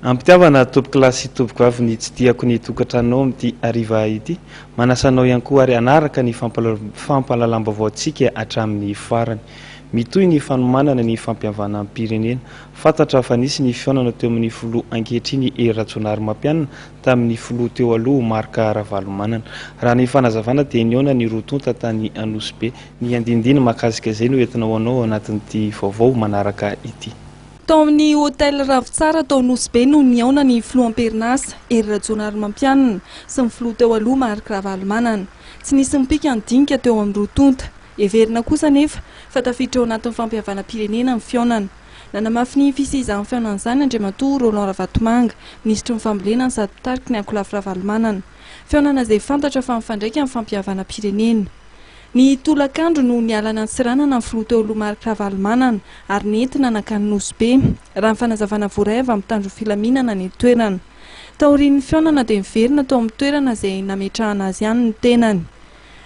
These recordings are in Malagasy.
Am-pitiavana tompokolahy sy tompokovavy ny tsidihako ny tokantranonao amin'ity hariva ity. Manasa anao ihany koa ary hanaraka ny fampahalalam-baovaontsika hatramin'ny farany. Mitohy ny fanomanana ny fampihavanam-pirenena. Fantatra fa nisy ny fihaonana teo amin'ny filoha ankehitriny Hery Rajaonarimampianina tamin'ny filoha teo aloha Marc Ravalomanana. Raha ny fanazavana dia nihaona ny roa tonta tany Anosibe. Ny andinindiny mahakasika izay no entina ho anao ao anatin'ity vaovao manaraka ity. Tao amin'ny Hotel Ravintsara tao Nosy Be no nihaona ny filoha am-perinasa, Hery Rajaonarimampianina, sy ny filoha teo aloha Marc Ravalomanana. Tsy nisy nipika ny dinika teo amin'ny roa tonta. Heverina kosa anefa fa tafiditra ao anatin'ny fampihavanam-pirenena ny fihaonana. Nanamafy ny fisian'izany fihaonana izany Andriamatoa Roland Ravatomanga, minisitry ny fambolena no sady mpitariky ny ankolafy Ravalomanana. Fihaonana izay fantatra fa mifandraika amin'ny fampihavanam-pirenena. Ny tolakandro no nialana Antsiranana ny filoha teo aloha Marc Ravalomanana ary nentina nankany Nosy Be, raha ny fanazavana voaray avy amin'ny mpitandro ny filaminana any an-toerana. Taorian'ny fihaonana dia niverina tao amin'ny toerana izay nametrahana azy ihany ny tenany.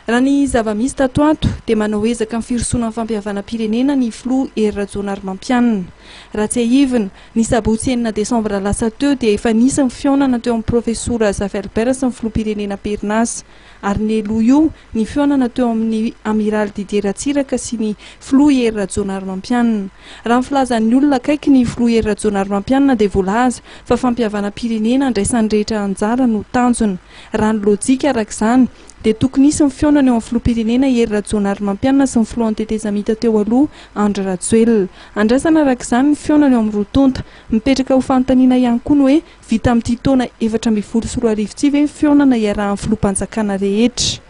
Raha ny zava-misy tato ato dia manao ezaka amin'ny firosoana amin'ny fampihavanam-pirenena ny filoha Hery Rajaonarimampianina. Raha tsiahivina, ny sabotsy enina desambra lasa teo dia efa nisy ny fihaonana teo amin'ny Profesora Zafy Albert sy ny filoham-pirenena am-perinasa. Ary nialoha io, ny fihaonana teo amin'ny Amiraly Didier Ratsiraka sy ny Filoha Hery Rajaonarimampianina. Raha ny filazan'ny olona akaiky ny Filoha Hery Rajaonarimampianina dia voalaza fa fampihavanam-pirenena andraisan'ny rehetra anjara no tanjona. Raha ny lojika araka izany dia tokony hisy ny fihaonana eo amin'ny Filoham-pirenena Hery Rajaonarimampianina sy ny Filohan'ny tetezamita teo aloha Andry Rajoelina. Andrasana araka izany ny fihaonana eo amin'ny roa tonta. Mipetraka ho fanontaniana ihany koa ny hoe Vita amin'ity taona 2014 ity ve ny fihaonana iarahan'ny filoham-panjakana rehetra?